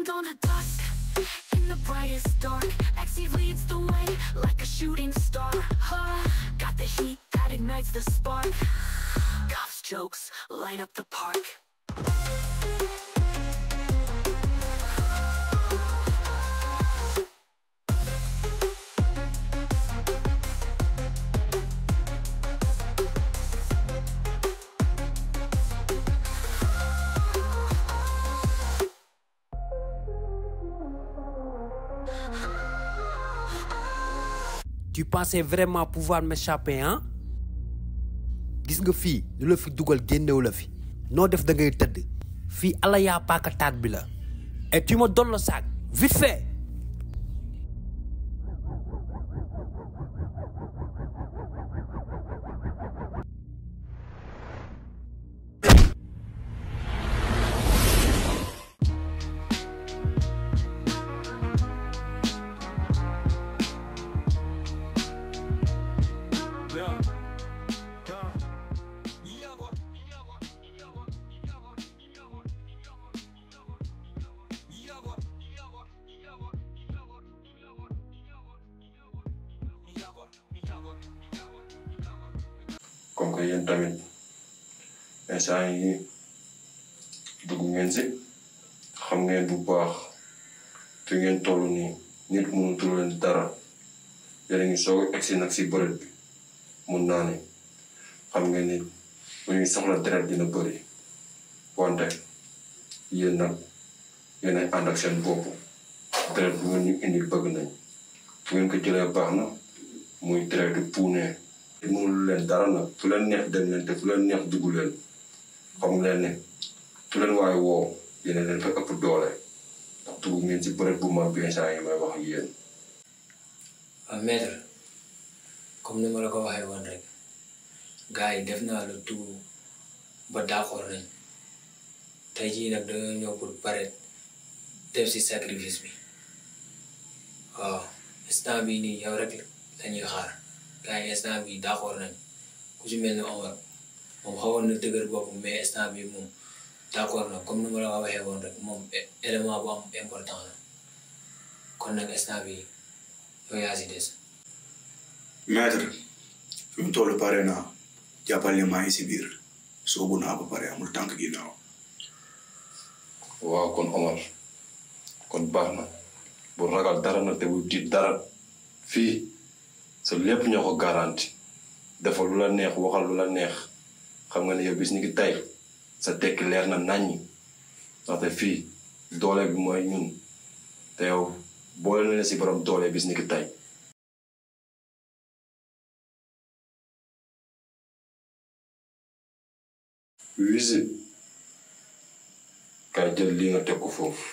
Beyond dawn to dusk, in the brightest dark, XE leads the way like a shooting star. Got the heat that ignites the spark. Goth's jokes light up the park. Tu pensais vraiment pouvoir m'échapper, hein? Gis nga fii lu la fi dugal génnew la fi noo def da ngay tëdd fii ala yaa paakataat bi la et tu me donnes le sac vite fait. Comme que yéen tamit instant yi dugg ngeen si xam ngeen bu baax fi ngeen toll nii nit mënutul leen dara yéen a ngi soog a egsi nag si bërëb bi mun naa ne xam ngeen ni bu ñuy soxla deret dina bëri wante yéen nag yéen ay ànd ak seen bopp deret bu ngeen ñu indi bëgg nañ bu ngeen ko jëlee baax na muy deret du puune mënul leen dara nag fu leen neex dem leen te fu leen neex dugg leen xam leen ne fu leen waaye woo yéen leen fa ëpp doole ndax dugg ngeen si bërëb bu mag bi instant yi may wax ak yéen. Maître comme ni ma la ko waxee woon rek gars yi def naa le tout ba d'accord nañ tey jii nag dañoo ñëw pour pare def si sacrifice bi waaw instant bii nii yow rek lañuy xaar. gars yi instant bi d'accord nañ ku ci mel ni Omar moom xawoon na dëgër bopp mais instant bi moom d'accord na comme ni ma la ko waxee woon rek moom élément bu am important la kon nag instant bi yow yaa si des. Maître fi mu toll pare naa jàppal ne maa ngi si biir soobu naa ba pare amul tànk ginnaaw. waaw kon Omar kon baax na bu ragal dara na te bu tiit dara fii sa lépp ñoo ko garanti dafa lu la neex waxal lu la neex xam nga ne yow bis ni ki tey sa tekki leer na naññi ndaxte fii doole bi mooy ñun te yow boole na la si borom doole bis ni ki tey. Wizi kay jël lii nga teg ko foofu.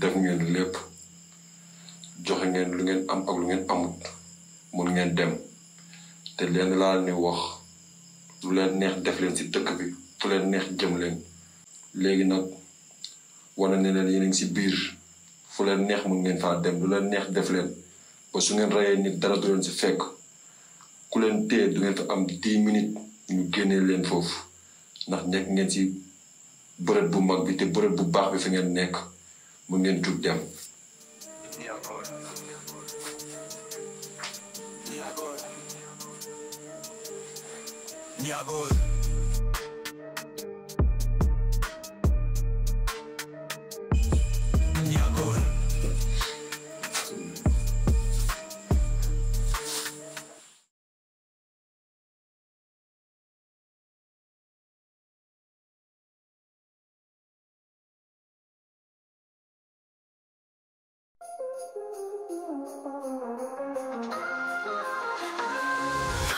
def ngeen lépp joxe ngeen lu ngeen am ak lu ngeen amut mun ngeen dem te leen laa ni wax lu leen neex def leen si dëkk bi fu leen neex jëm leen léegi nag wane ne leen yéen a ngi si biir fu leen neex mun ngeen faa dem lu leen neex def leen ba su ngeen reyee nit dara du leen si fekk ku leen téye du ngeen fa am 10 minutes ñu génnee leen foofu ndax nekk ngeen si bërëb bu mag bi te bërëb bu baax bi fi ngeen nekk mun ngeen jug dem.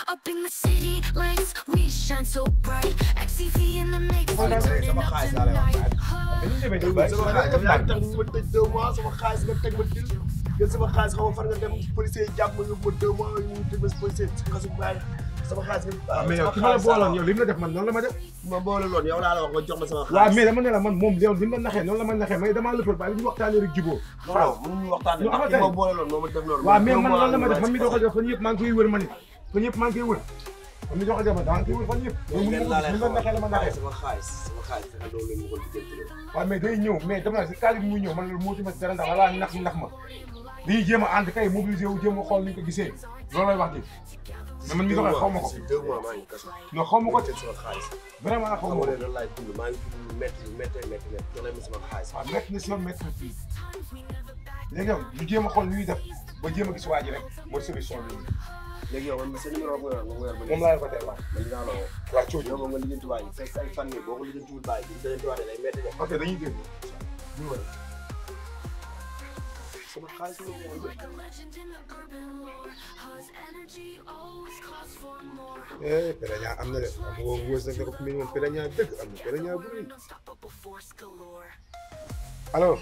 Up in the city lights, we shine so bright. XCV in the mix, we turn it up tonight. sama xaalis nga teg ma dil jël sama xaalis xaw ma fan nga dem policier jàpp ma yóbbu ma 2 mois yu mu teg ma policier si xasu bàyyi sama xaalis bi. mais yow ki ma la booloon yow li mu la def man noonu la ma def. ma boole loon yow laa la wax nga jox ma sama xaalis. waaw mais dama ne la man moom yow li mu la naxee noonu la ma naxee mais damaa lëppal ba li ñu waxtaanee rek jubóo. non mënuñu waxtaanee ndax ki ma boole loon moo ma def loolu. waaw mais man noonu la ma def man mi doog a def fan yëpp maa ngi koy wër ma nit fan yëpp maa ngi koy wër man mi doog a def maa ngi koy wër fan yëpp. léegi laa lay mu naxee la ma naxee sama xaalis fexe loolu la ñu ko lijjanti. waaw mais day ñëw mais dama ne si kaali bi muy ñëw man loolu moo ci mes dara ndax wala nax ma dañuy jéem a ànd kay mobilisé wu jéem a xool ni ñu ko gisee loolu lay wax ji mais man mi doxee xaw ma ko 2 mois maa ngi kaso. non xaw ma ko sama xaalis. vraiment xaw ma ko loolu laay dund maa ngi dund métti jox leen ma sama xaalis. waaw métti na si ma métti na fii léegi yow ñu jéem a xool ni ñuy def ba jéem a gis waa ji rek mooy solution bi. léegi yow man sa numéro nga yor ba moom laa ko tey waaw. man dinaa la woo. waaw coono yow moom nga lijjanti waay fekk ay fan yii boo ko lijjantiwul bàyyi bi ñu koy day métti de. ok dañuy déglu ñu wër. sama xaalis la ñu woon. Peraña am na de am nga woo wës nag ne ko fi mu ne moom Peraña dëgg am na Peraña bu rëy allo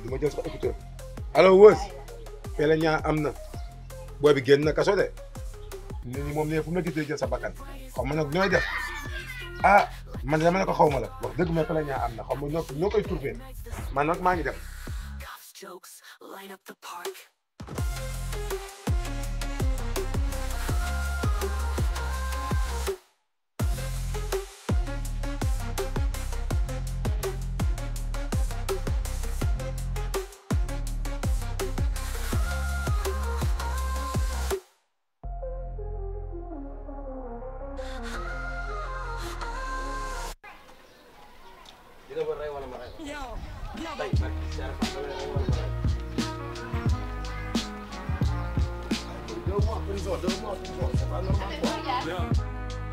du ma jël sax écouteur allo wës Peraña am na booy bi génn na kaso de nit ñi moom ne fu mu la gis day jël sa bakkan xaw ma nag ñooy def ah man dama ne ko xaw ma la wax dëgg mais Peraña am na xaw ma ñoo koy trouvé man nag maa ngi dem. Jokes line up the park. dina ma rey wala ma rey. tey nag prison 2 mois c'est pas normal quoi.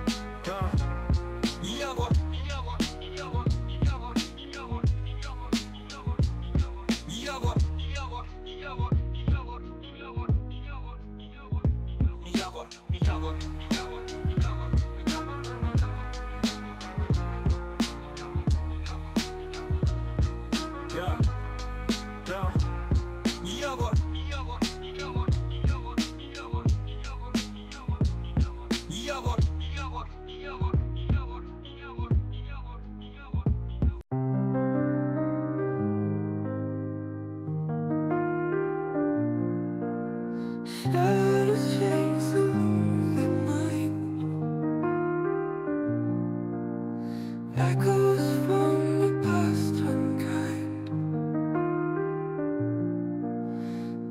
Echoes from the past unkind.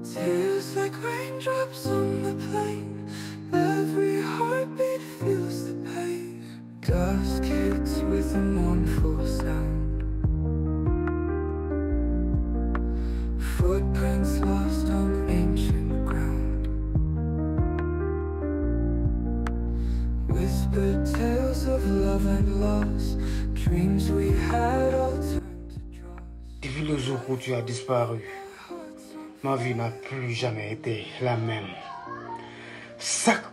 Tears like raindrops on the plain. Every heartbeat feels the pain. Dust kicks with a mournful sound. Footprints lost on ancient ground. Whispered tales of love and loss. Dreams we had all turned to dross. Depuis le jour où tu as disparu, ma vie n'a plus jamais été la même. Chaque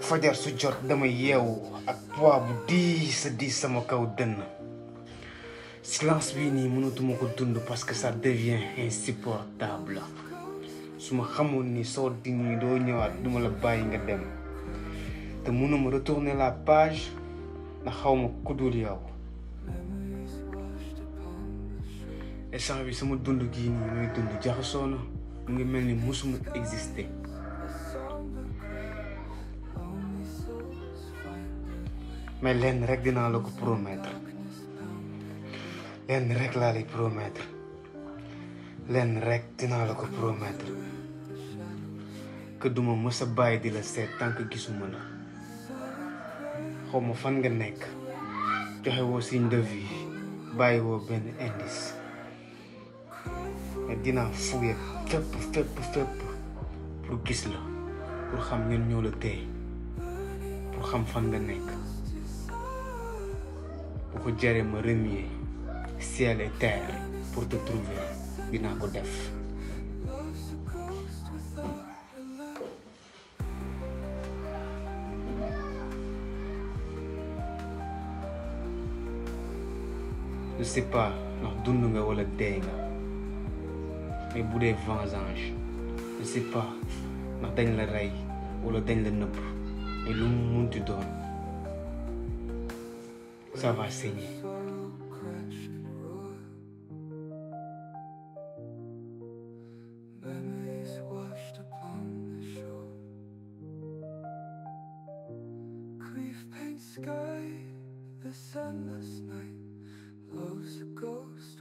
fajar su jot dama yeewu ak poids bu diis sama kaw dënn. Silence bii nii mënatuma ko dund parce que ça devient insupportable. su ma xamoon ni soo di nii doo ñëwaat duma la bàyyi nga dem te mënuma retourner la page ndax xaw ma ku dul yow. instant bi sama dund gii nii muy dund jaxasoo na mu ngi mel ni musuma exister. mais lenn rek dinaa la ko promettre lenn rek laa lay promettre lenn rek dinaa la ko promettre que duma mës a bàyyi di la seet tant que gisuma la. xaw ma fan nga nekk joxe woo signe de vie bàyyi woo benn indice mais dinaa fouiller fépp pour gis la pour xam ñun ñoo la téye pour xam fan nga nekk. bu ko jaree ma remuer ciel et terre pour te trouver dinaa ko def. je sais pas ndax dund nga wala dee nga mais bu dee vengeance je sais pas ndax dañ la rey wala dañ la nëbb et lu mu munti doon ça va saigner. Memories washed upon the shore. Grief paints sky, the sunless night loves a ghost